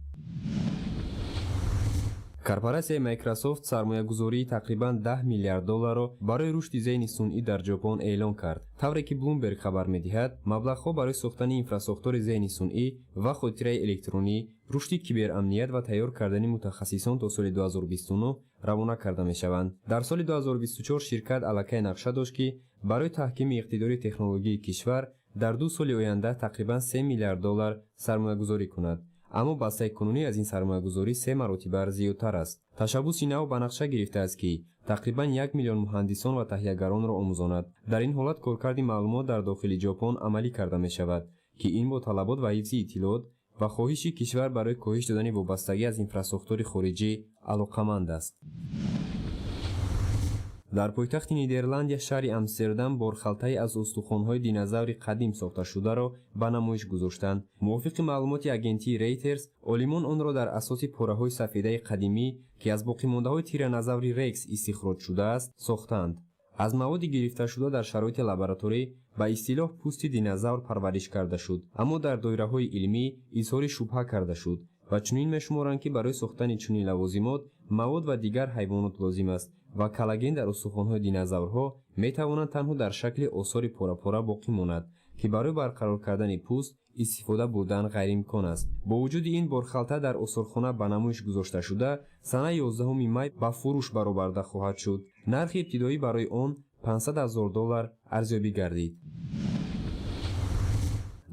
Корпоратсияи Microsoft сармоягузории тақрибан 10 миллиард долларро барои рушди зеҳни сунъӣ дар Ҷопон эълон кард. Тавре ки Bloomberg хабар медиҳад, маблағҳо барои сохтани инфрасохтори зеҳни сунъӣ ва хотираи электронӣ, рушди киберамният ва тайёр кардани мутахассисон то соли 2029 равона карда мешаванд. Дар соли 2024 ширкат аллакай нақша дошт, ки барои таҳкими иқтидори технологияи кишвар дар 2 соли оянда тақрибан 3 миллиард доллар сармоягузорӣ кунад. Аммо бастаи кунунӣ аз ин сармоягузорӣ 3 маротиба зиёдтар аст. Ташаббуси нав ба нақша гирифтааст, ки тақрибан 1 миллион муҳандисон ва таҳиягаронро омӯзонад. Дар ин ҳолат коркарди маълумот дар дохили Ҷопон амалӣ карда мешавад, ки ин бо талабот ва ҳифзи иттилоот ва хоҳиши кишвар барои коҳиш додани вобастагӣ аз инфрасохтори хориҷӣ алоқаманд аст. Дар пойтахти Нидерландия шаҳри Амстердам борхалтае аз устухонҳои динозаври қадим сохташударо ба намоиш гузоштанд. Мувофиқи маълумоти агентии Рейтерс, олимон онро дар асоси пораҳои сафедаи қадимӣ, ки аз боқимондаҳои тиранозаври рекс истихроҷ шудааст, сохтанд. Аз маводи гирифташуда дар шароити лабораторӣ ба истилоҳ пӯсти динозавр парвариш карда шуд, аммо дар доираҳои илмӣ изҳори шубҳа карда шуд ва чунин мешуморанд, ки барои сохтани чунин лавозимот мавод ва дигар ҳайвонот лозим аст ва коллаген дар устухонҳои динозаврҳо метавонанд танҳо дар шакли осори порапора боқӣ монад, ки барои барқарор кардани пӯст истифода бурдан ғайриимкон аст. Бо вуҷуди ин борхалта дар осорхона ба намоиш гузошта шуда, санаи 11 май ба фурӯш бароварда хоҳад шуд. Нархи ибтидоӣ барои он 500 000 доллар арзёбӣ гардид.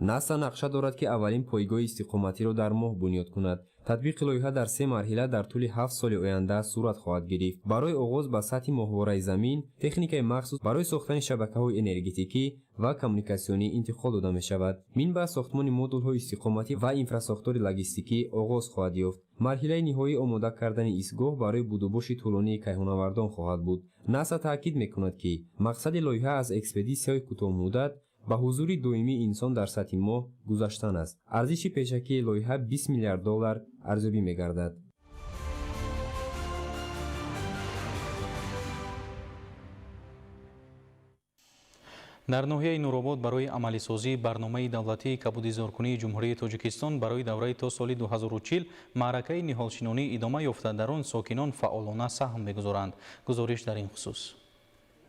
НАСА нақша дорад, ки аввалин пойгоҳи истиқоматиро дар моҳ бунёд кунад. Татбиқи лоиҳа дар 3 марҳила дар тӯли 7 соли оянда сурат хоҳад гирифт. Барои оғоз ба сатҳи моҳвораи замин техникаи махсус барои сохтани шабакаҳои энергетикӣ ва коммуникатсионӣ интиқол дода мешавад. Минбаъд сохтмони модулҳои истиқоматӣ ва инфрасохтори логистикӣ оғоз хоҳад ёфт. Марҳилаи ниҳоӣ омода кардани истгоҳ барои будубоши тӯлонии кайҳонавардон хоҳад буд. НАСА таъкид мекунад, ки мақсади лоиҳа аз экспедисияҳои кӯтоҳмуддат ба ҳузури доимии инсон дар сатҳи моҳ гузаштан аст. Арзиши пешакии лоиҳа 20 миллиард доллар арзёбӣ мегардад. Дар ноҳияи Нуробод барои амалисозии барномаи давлатии кабудизоркунии Ҷумҳурии Тоҷикистон барои давраи то соли 2040 маъракаи ниҳолшинонӣ идома ёфта, дар он сокинон фаъолона саҳм мегузоранд. Гузориш дар ин хусус.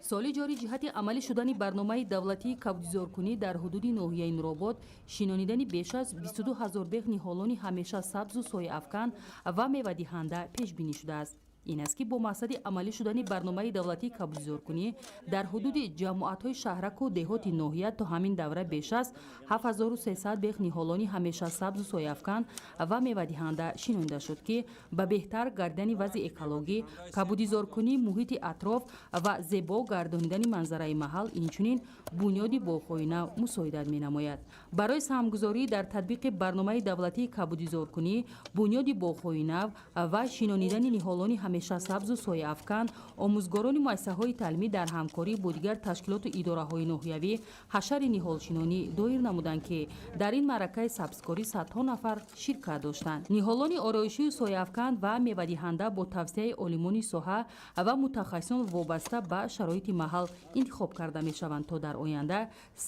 Соли ҷорӣ ҷиҳати амалӣ шудани барномаи давлатии кабудизоркунӣ дар ҳудуди ноҳияи Нуробод шинонидани беш аз 22 ҳазор бех ниҳолони ҳамеша сабзу сояафкан ва мевадиҳанда пешбинӣ шудааст. Ин аст, ки бо мақсади амалӣ шудани барномаи давлатии кабудизоркунӣ дар ҳудуди ҷамоатҳои шаҳраку деҳоти ноҳия то ҳамин давра беш аз 7300 бех ниҳолони ҳамеша сабзу сояафкан ва мевадиҳанда шинонида шуд, ки ба беҳтар гардидани вазъи экологӣ, кабудизоркунии муҳити атроф ва зебо гардонидани манзараи маҳал, инчунин бунёди боғҳои нав мусоидат менамояд. Барои саҳмгузорӣ дар татбиқи барномаи давлатии кабудизоркунӣ, бунёди боғҳои нав ва шинонидани ниҳолони ҳамеша сабзу сояафкан, омӯзгорони муассисаҳои таълимӣ дар ҳамкорӣ бо дигар ташкилоту идораҳои ноҳиявӣ ҳашари ниҳолшинонӣ доир намуданд, ки дар ин маъракаи сабзкорӣ садҳо нафар ширкат доштанд. Ниҳолони ороишию сояафкан ва мевадиҳанда бо тавсияи олимони соҳа ва мутахассисон вобаста ба шароити маҳал интихоб карда мешаванд, то дар оянда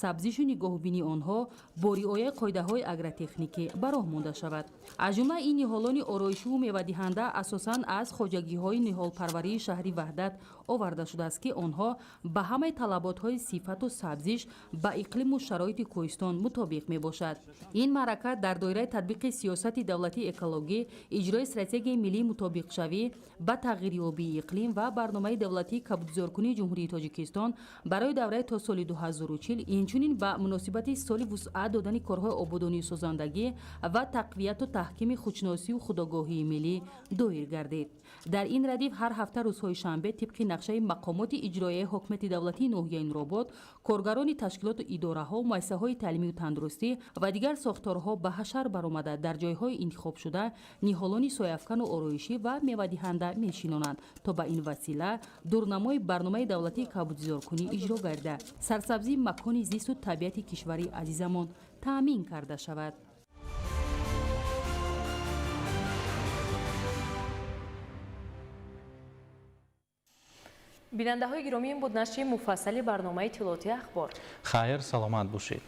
сабзишу нигоҳубинии онҳо бо риояи қоидаҳои агротехникӣ ба роҳ монда шавад. Аз ҷумла ин ниҳолони ороишиву мевадиҳанда асосан аз хоҷагиҳои ниҳолпарварии шаҳри Ваҳдат оварда шудааст, ки онҳо ба ҳамаи талаботҳои сифату сабзиш ба иқлиму шароити кӯҳистон мутобиқ мебошад. Ин маърака дар доираи татбиқи сиёсати давлатии экологӣ, иҷрои стратегияи миллии мутобиқшавӣ ба тағйирёбии иқлим ва барномаи давлатии кабудизоркунии Ҷумҳурии Тоҷикистон барои давраи то соли 2040, инчунин ба муносибати соли вусъат додани корҳои ободонию созандагӣ ва тақвияту таҳкими худшиносию худогоҳии миллӣ доир гардид. Дар ин радиф ҳар ҳафта рӯзҳои шанбе тибқи нақшаи мақомоти иҷроияи ҳокимияти давлатии ноҳияи Нуробод коргарони ташкилоту идораҳо, муассисаҳои таълимию тандурустӣ ва дигар сохторҳо ба ҳашар баромада дар ҷойҳои интихобшуда ниҳолони сояафкану ороишӣ ва мевадиҳанда мешинонанд, то ба ин васила дурнамои барномаи давлатии кабудизоркунӣ иҷро гардида, сарсабзии макони зисту табиати кишвари азизамон таъмин карда шавад. Бинандаҳои гиромӣ, ин буд нашри муфассали барномаи иттилоотии Ахбор. Хайр, саломат бошед.